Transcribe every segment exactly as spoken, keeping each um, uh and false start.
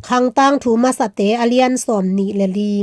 Khangtangthu Masate a lian sawm nih le li.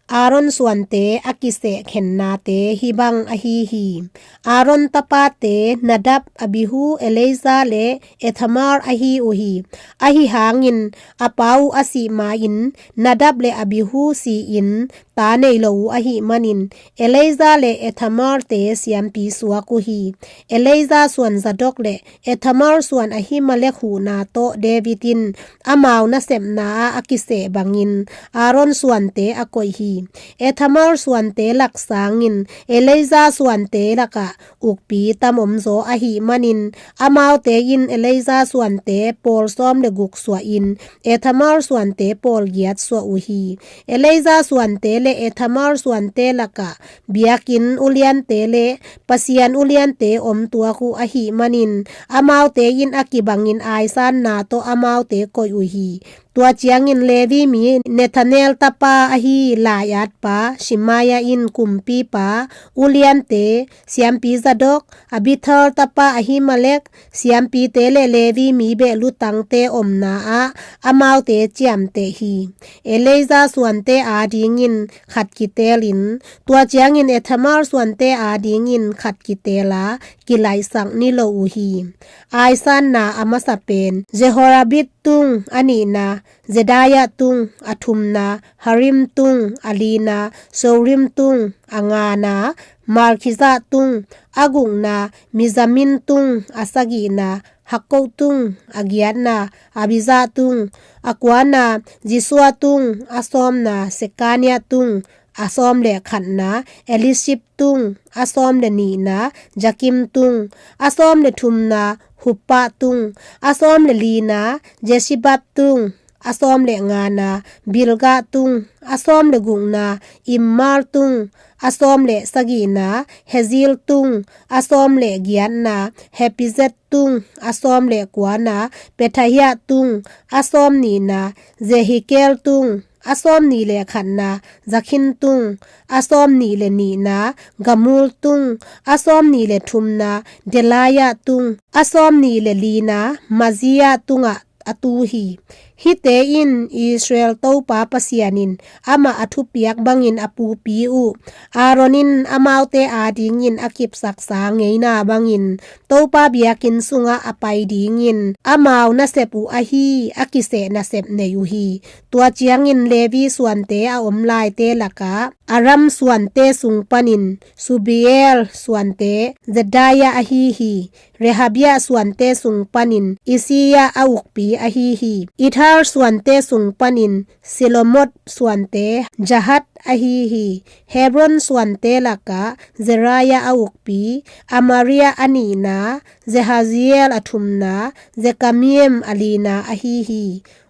Aaron suante a kiseh khennate hih bang ahi hi. Aaron tapate Nadab, Abihu, Eleazar le Ithamar ahi uh hi. Ahi hangin a pa uh a sih ma-in Nadab le Abihu si-in ta nei lo uh ahih manin Eleazar le Ithamarte siampi suak uh hi. Eleazar suan Zadok le Ithamar suan Ahimelek huhna tawh David in amau nasepna ah a kiseh bangin Aaron suante a koih hi. Ithamar suante lak sangin Eleazar suante lakah ukpi tam omzaw ahih manin amaute in Eleazar suante pawl sawm le guk suahin Ithamar suante pawl giat suah uh hi. Eleazar suante le Ithamar suante lakah biakinn uliante le Pasian uliante om tuak uh ahih manin amaute in a kibangin aisanna tawh amaute koih uh hi. Tua ciangin Levi mi Nethanel tapa ahi lai-atpa Shemaiah in kumpipa, uliante, siampi Zadok, Abiathar tapa Ahimelek, siampite le Levi mi behlutangte omna ah amaute ciamteh hi. Eleazar suante adingin khat kitelin, tua ciangin Ithamar suante adingin khat kitela kilaihsak ni lo uh hi. Aisanna a masa pen Jehorabith tung, a nihna Jedaiah tung, a thumna Harim tung, a lina Sorim tung, a ngana Malkijah tung, a gukna Mijamin tung, a sagihna Hakkoz tung, a giatna Abijah tung, a kuana Jisua tung, a sawmna Sekaniah tung, a sawm le khatna Eliashib tung, a sawm le nihna Jakim tung, a sawm le thumna Huppah tung, a sawm le lina Jesibab tung, a sawm le ngana Bilgah tung, a sawm le gukna Immer tung, a sawm le sagihna Hezir tung, a sawm le giatna Happizzez tung, a sawm le kuana Pethahiah tung, a sawm nihna Jehikeel tung, a sawm nih le khatna Jakhin tung, a sawm nih le nihna Gamul tung, a sawm nih le thumna Delaiah tung, a sawm nih le lina Maaziah tungah a tu hi. Hihte in Israel Topa Pasian in amah a thupiak bangin a pupi uh Aaron in amaute adingin a kipsaksa ngeina bangin Topa biakinn sungah a pai dingin amau nasep uh ahi a kiseh nasep nei uh hi. Tua ciangin Levi suante a om laite lakah Amram suante sung panin Shebuel suante Jedaiah ahi hi. Rehabiah suante sung panin Isshiah a ukpi ahi hi. Ithar suante sung panin Shelomoth suante Jahath ahi hi. Hebron suante lakah Zerahiah a ukpi, Amariah a nihna, Jahaziel a thumna, Jekameam a lina ahi hi.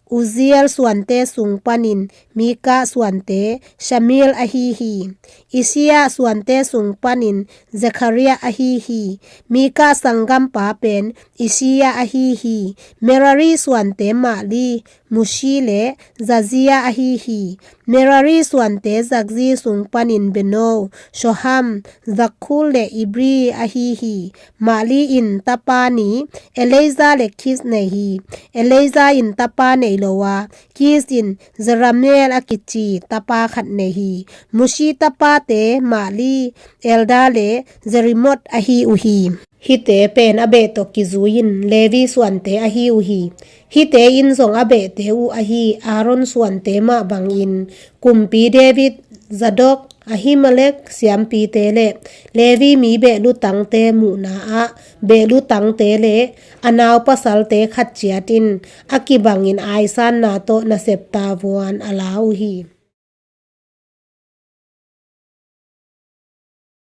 Uzziel suante sung panin Mika suante Shamir ahi hi. Isshiah suante sung panin Zechariah ahi hi. Mika sanggampa pen Isshiah ahi hi. Merari suante Mahli, Mushi le Jaaziah ahi hi. Merari suante Jaazi sung panin Beno, Shoham, Zakkur le Ibri ahi hi. Mahli in tapa ni, Eleazar le Kish nei hi. Eleazar in tapa nei lo a, Kish in Jerahmeel a kici tapa khat nei hi. Mushi tapate Mahli, Elde le Jerimoth ahi uh hi. Hihte pen a beh tawh kizui-in Levi suante ahi uh hi. Hihte in zong a behte uh ahi Aaron suante mah bangin kumpi David, Zadok, Ahimelek siampite le Levi mi behlutangte muhna ah behlutangte le a naupasalte khat ciat in a kibangin aisanna tawh nasep tavuan a la uh hi.